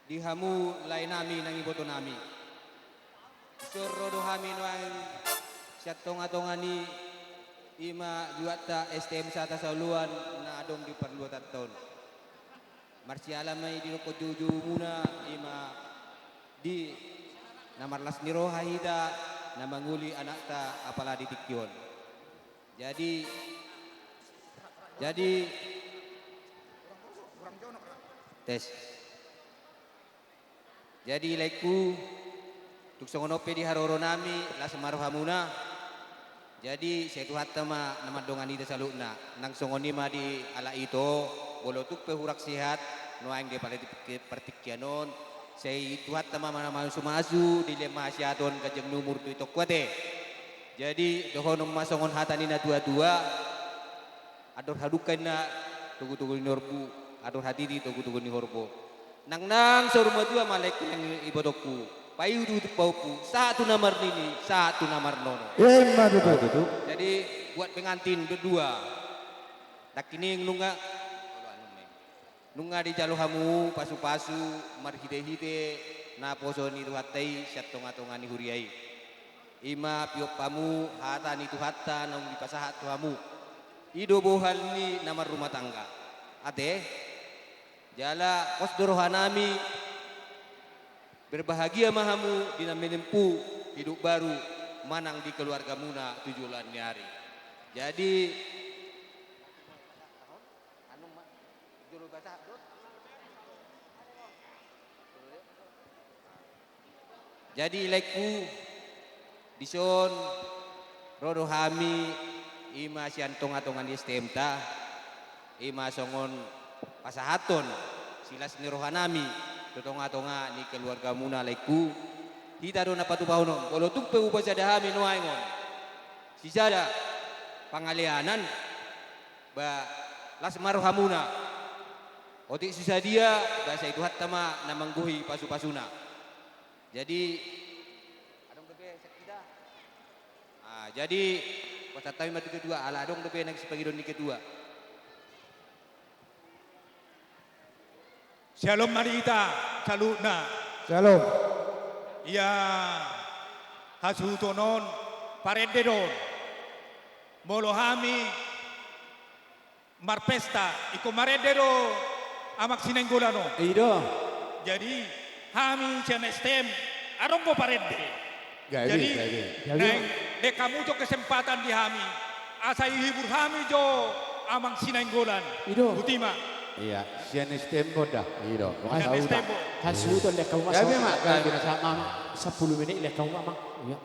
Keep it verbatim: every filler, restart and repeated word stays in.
Di hamu lae nami nang iboto nami. Dison ro do hami nuaeng sian tonga-tonga ni, i ma juanta S T M Sata Sauluan na adong di parluatanta on. Marsiala ma i didokkon joujoumuna, i ma di na marlas ni roha hita na mangoli anakta apala di tingki on. Jadi, jadi, tes. Jadi laengku, tung songon on pe di haroro nami, las ma rohamuna. Jadi sai Tuhanta ma na mandongani hita saluhutna. Nang songon i ma di halak ito, molo tung pe hurang sehat nuaeng di pala di partingkian on, sai Tuhanta ma na mamasu-masu, dilehon ma hasihaton, ganjang ni umur tu itongku ate. Jadi dohonon ma songon hata ni na tua-tua: Andor hadungka inna togu-togu ni horbo, andor hatiti togu-togu ni horbo. Nang, nang saur matua ma laengku nang ibotongku, paihuthut pahompu, sahat tu na marnini, sahat tu na marnono. Ima tutu. Jadi buat pengantin berdua. Nangkining nunga Nunga dijalo hamu pasu-pasu marhite-hite naposo ni Tuhanta i sian tonga-tonga ni huria i. I ma pihop hamu hata ni Tuhanta naung dipasahat tu hamu. I do bohal ni na marrumah tangga. Ate, jala pos do roha nami, berbahagia ma hamu di na menempuh hidup baru manang di keluargamuna tu joloan ni ari. Jadi, Anu ma, jolo basa, Bro. Jadi laengku, dison ro do hami, i ma sian tonga-tonga ni S T M-ta, i ma songon pasahathon silas ni roha nami tu tonga-tonga ni keluargamuna laengku. Hita do na patupahon on, molo tung pe hupasada hami nuaeng on sisada pangaleanan, ba las ma rohamuna. Otik so sadia, ba sai Tuhanta ma na manggohi pasu-pasuna. Jadi, adong dope sekida. Ah, jadi, pasahat hami ma tu ketua, ala adong dope na sipangidoan ni ketua. Syalom ma di hita saluhutna. Syalom. Ia hasuhuton on parende do on. Molo hami marpesta, ingkon marende do Amang Sinainggolan on. I do. Jadi, hami sian S T M, adong do parende. Gabe, jadi, gabe. Naeng lehon hamu jo kesempatan di hami, asa dihibur hami jo Amang Sinainggolan. I do. Botima. Ia, sian S T M do da. I do. Sian S T M do. Hasuhuton lehon hamu, Amang. Gabe ma, gabe. Sampulu menit lehon hamu, Amang. Ia.